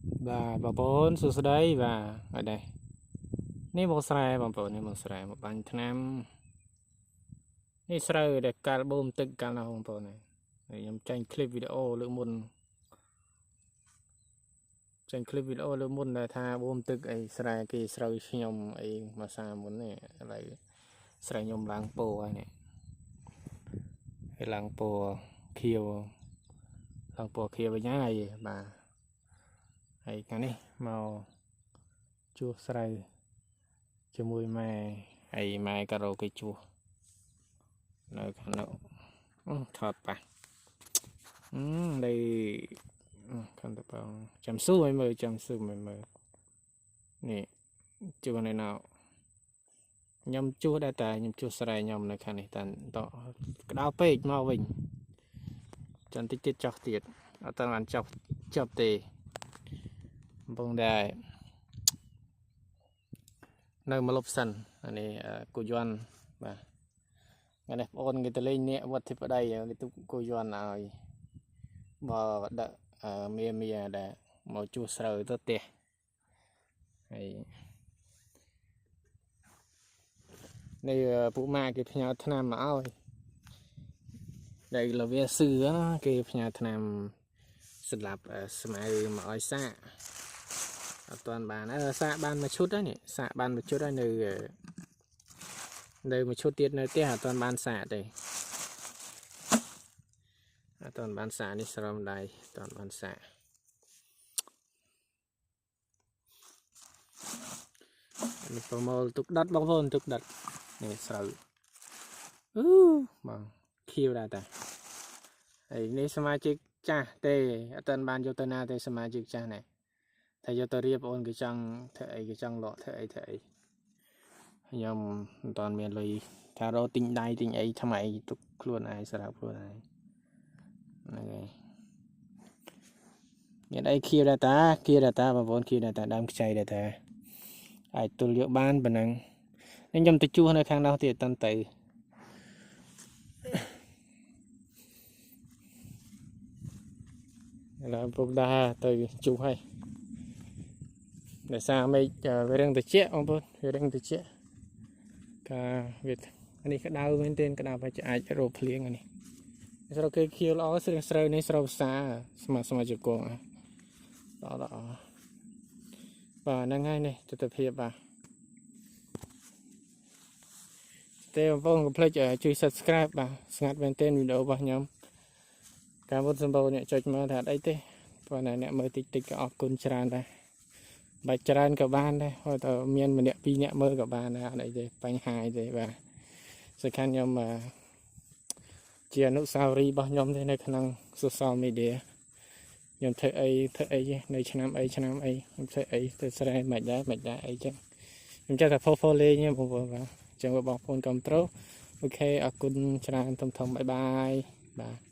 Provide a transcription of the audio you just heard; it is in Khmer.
បាទបងប្អូនសួស្តីបាទអត់ដែរនេះមកស្រែបងប្អូននេះមកស្រែមកបាញ់ថ្នាំនេះស្រូវដែលកាល់បូមទឹកកាល់នោះបងប្អូនហើយខ្ញុំចេញคลิปវីដេអូលើកមុនចេញคลิปវីដេអូលើកមុនដែលថាបូមទឹកអីស្រែគេស្រូវខ្ញុំអីមួយសាមុននេះឥឡូវស្រែខ្ញុំឡើងពោហើយនេះហើយឡើងពោខៀវឡើងពោខៀវវិញហើយបាទហើយថ្ងៃនេះមកជួសស្រូវជាមួយម៉ែហើយម៉ែក៏រកគេជួសនៅខាងនោះថតប៉ះđâyខាងតបងចាំស៊ូឲ្យមើលចាំស៊ូឲ្យមើលនេះជួសនៅណៅខ្ញុំជួសដែរតែខ្ញុំជួសស្រែខ្ញុំនៅខាងនេះតែតក្តៅពេកមកវិញចាំតិចទៀតចោះទៀតអត់តាន់បានចោះចប់ទេកំពុងតែនៅមកលុបសិនអានេះគូយ័នបាទថ្ងៃនេះបងអូនគេទៅលេងអ្នកវត្តធិបតីគេទុកគូយ័នឲ្យបើដាក់មៀដែលមកជួសស្រូវទៅផ្ទះហើយនេះពួកម៉ាគេផ្ញើថ្នាំមកឲ្យដែលលវាសឿណាគេផ្ញើថ្នាំសម្រាប់ស្មៅមកឲ្យសាកអត់ទាន់បានសាកបានមួយឈុតហើយនេះសាកបានមួយឈុតហើយនៅមួយឈុតទៀតនៅផ្ទះអត់ទាន់បានសាកទេអត់ទាន់បានសាកនេះស្រោមដៃអត់ទាន់បានសាកនេះប្រមូលទុកដុតបងប្អូនទុកដុតនេះស្រូវអឺបងខៀវដែរតាហើយនេះសមាជិកចាស់ទេអត់ទាន់បានយកទៅណាទេសមាជិកចាស់នេះតែយកទៅរៀបបងអូនគេចង់ធ្វើអីគេចង់លក់ធ្វើអីធ្វើអីខ្ញុំមិនទាន់មានលុយថារកទិញដៃទិញអីថ្មីទុកខ្លួនឯងសម្រាប់ខ្លួនឯងហ្នឹងហើយមានអីខៀវដែរតាខៀវដែរតាបងប្អូនខៀវដែរតាដើមខ្ចីដែរតាអាចទល់យកបានប៉ុណ្ណឹងនេះខ្ញុំទៅជួសនៅខាងនោះទៀតតាន់ទៅឥឡូវពុកដាទៅជួសហើយដោយសារមេឃវារឹងត្រជាក់បងប្អូនវារឹងត្រជាក់កាវានេះក្តៅមែនទែនក្តៅហើយអាចរោភ្លៀងនេះស្រូវគេខៀវល្អស្រឿងស្រូវនេះស្រូវផ្សាស្មាស្មាជង្គង់ល្អល្អបាទហ្នឹងហើយនេះទស្សនភាពបាទទេបងប្អូនកុំភ្លេចជួយ Subscribe បាទស្ងាត់មែនទែនវីដេអូរបស់ខ្ញុំការមុនសម្បូរអ្នកចុចមើលថាអត់អីទេប៉ុន្តែអ្នកមើលតិចតិចក៏អរគុណច្រើនដែរបាច់ច្រើនក៏បានដែរហើយតើមានម្នាក់ពីរអ្នកមើលក៏បានដែរអត់អីទេបញ្ហាអីទេបាទសំខាន់ខ្ញុំជាអនុស្សាវរីយ៍របស់ខ្ញុំទេនៅក្នុង social media ខ្ញុំធ្វើអីធ្វើអីនៅឆ្នាំអីឆ្នាំអីខ្ញុំធ្វើអីទៅស្រែមិនដែរមិនដែរអីចឹងខ្ញុំចេះតែផុសផុសលេងបងប្អូនបាទអញ្ចឹងបងប្អូនគ្រប់ត្រូលអូខេអរគុណច្រើនធំធំបាយបាយបាទ។